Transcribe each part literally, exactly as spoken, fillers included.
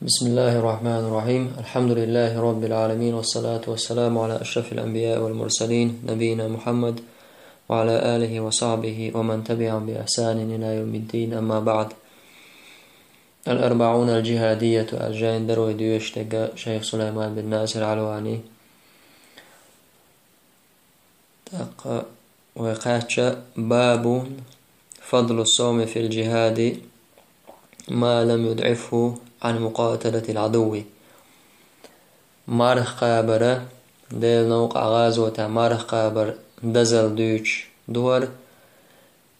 بسم الله الرحمن الرحيم. الحمد لله رب العالمين، والصلاة والسلام على أشرف الأنبياء والمرسلين، نبينا محمد وعلى آله وصحبه ومن تبعهم بإحسان إلى يوم الدين، أما بعد. الأربعون الجهادية، الجاين دروي ديوش تقى شيخ سليمان بن ناصر علواني. ТӀаккха вай кхаьчча: باب فضل الصوم في الجهاد ما لم يضعفه عن مقاتلة العدو. Марха кхабара, Делан новкъахь гӀазотехь марха кхабар дозалла дуьйцуш ду хӀара.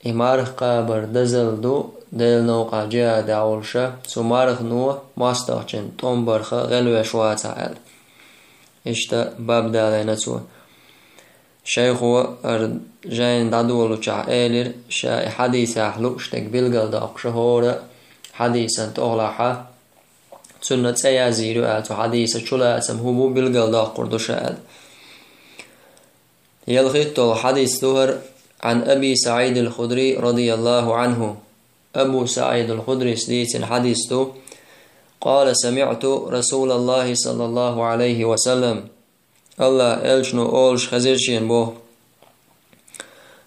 И марха кхабар дозалла ду Делан новкъахь джихадехь волуша, цу мархано мостагӀчун тӀом барх гӀелвеш вацахь аьлла. Иштта баб далийна цо. Шайхо хӀара жайна дӀадолучохь элира, ша и хьадисехь лууш дерг билгалдоккхуш хӀора хьадисан тӀехулахь, цунна цӀе язйийр ю аьлла, цу хьадисан чулацам хӀун бу билгалдоккхур ду ша аьлла. ЯлхитталгӀа хьадис ду хӀара: عن أبي سعيد الخدري رضي الله عنه. Абу СаӀид ал-Худрис дийцина хьадис ду: قال: سمعت رسول الله صلى الله عليه وسلم. АллахӀан элчано олуш хезира шена боху: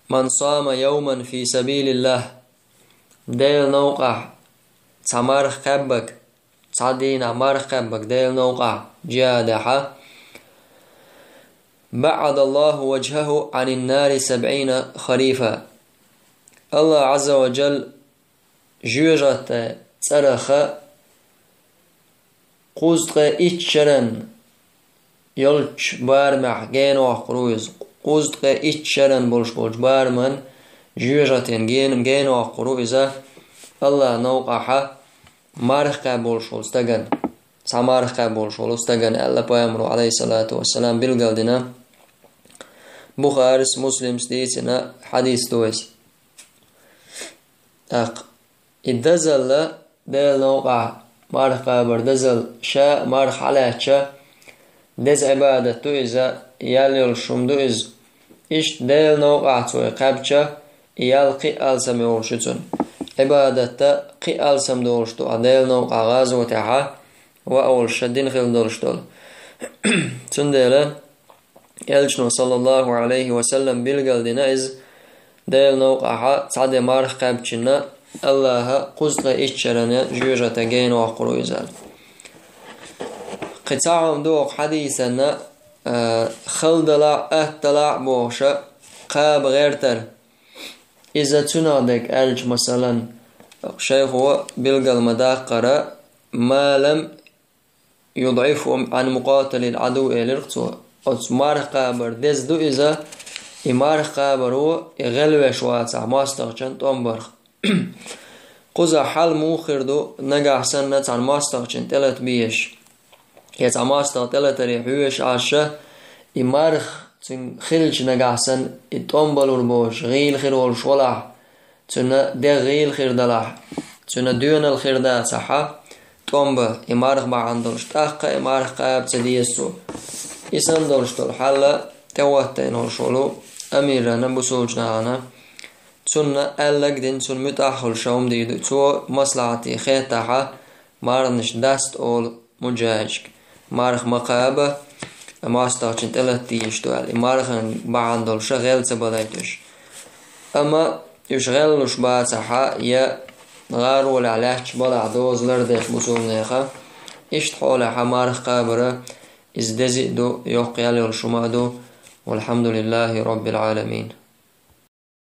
من صام يوما في سبيل الله. Делан новкъахь цхьа марха кхаьбнарг, цхьа дийнахь марха кхаьбнарг Делан новкъахь джихадехь, بعد الله وجهه عن النار سبعين خريفا. АллахӀ Ӏазза ва Джалла жоьжахатин цӀарах кхузткъе итт шеран йолчу барамехь генвоккхур ву иза. Кхузткъе итт шеран болуш болчу бараман жоьжахатин ген-, генвоккхур ву иза АллахӀан новкъахь марха кхаьбна волуш волу стагана. Цхьа марха кхаьбна волуш волу стагана аьлла пайхамаро, Ӏалайхиссалату вассалам, билгалдина. Бухарис, Муслимс дийцина хьадис ду иза. ТӀаккха и дозалла, Делан новкъахь марха кхабар дозалла, ша марха хьалаьцча, деза Ӏибадат ду иза, ял йолуш хӀума ду иза. Иштта Делан новкъахь цо и кхаьбча, и ял кхин а алсам йолуш ю цуьнан. Ӏибадат дан кхин а алсам долуш ду ахь Делан новкъахь гӀазотехь ваха волуш ша дина хилла долуш долу. Цундела Элчано, саллаллаху Ӏалайхи ва саллам, билгалдина иза, Делан новкъахь цхьа де марха кхаьбчунна АллахӀа кхузткъе итт шеран жоьжахатин генвоккхур ву иза. Кхин цхьа хӀума ду оха хьадисана, а, хала далахь а, атта далахь а бохуша кхаба гӀертар. Иза цуьнах дерг аьлча, масалан, шайхо билгал ма-даккхара, ма лам юдӀифху Ӏан мукъаталил Ӏадув, элира цо. Оцу марха кхабар деза ду иза, и марха кхабаро и гӀелвеш вацахь мостагӀчун тӀом барх. Кхузахь хьал муха хир ду, нагахь санна цхьана мостагӀчун тӀелата безаш, я цхьа мостагӀа тӀелатаре хьоьжуш Ӏаш, и марха цуьнан хилча нагахь санна, и тӀом балур боцуш гӀийла хир волуш валахь, цуьнан дегӀ гӀийла хир далахь, цуьнан доьналла хир дацахь, тӀом бан и марха бахьана долуш, тӀаккха и марха кхаба ца деза цо. И санна долуш долу хьал тӀехӀоттийна волуш волу амирана, бусулбачу нахана, цунна аьлларг дина, цунна муьтӀахь хуьлуш хӀума дийр ду. Цо маслахьате хеттахь, марханаш даста олу муджахӀидашка, марха ма кхаба, мостагӀчун тӀелата дезаш ду аьлла, и мархан бахьана долуша гӀел ца балайтуш. Амма уьш гӀеллуш бацахь, я гӀаролехь лаьтташ балахь доза лардеш бусулбанеха, иштта хьолехь марха кхабара иза дези а ду, йоккха ял йолуш хӀума а ду. Валхьамдулиллахи роббил Ӏаламин.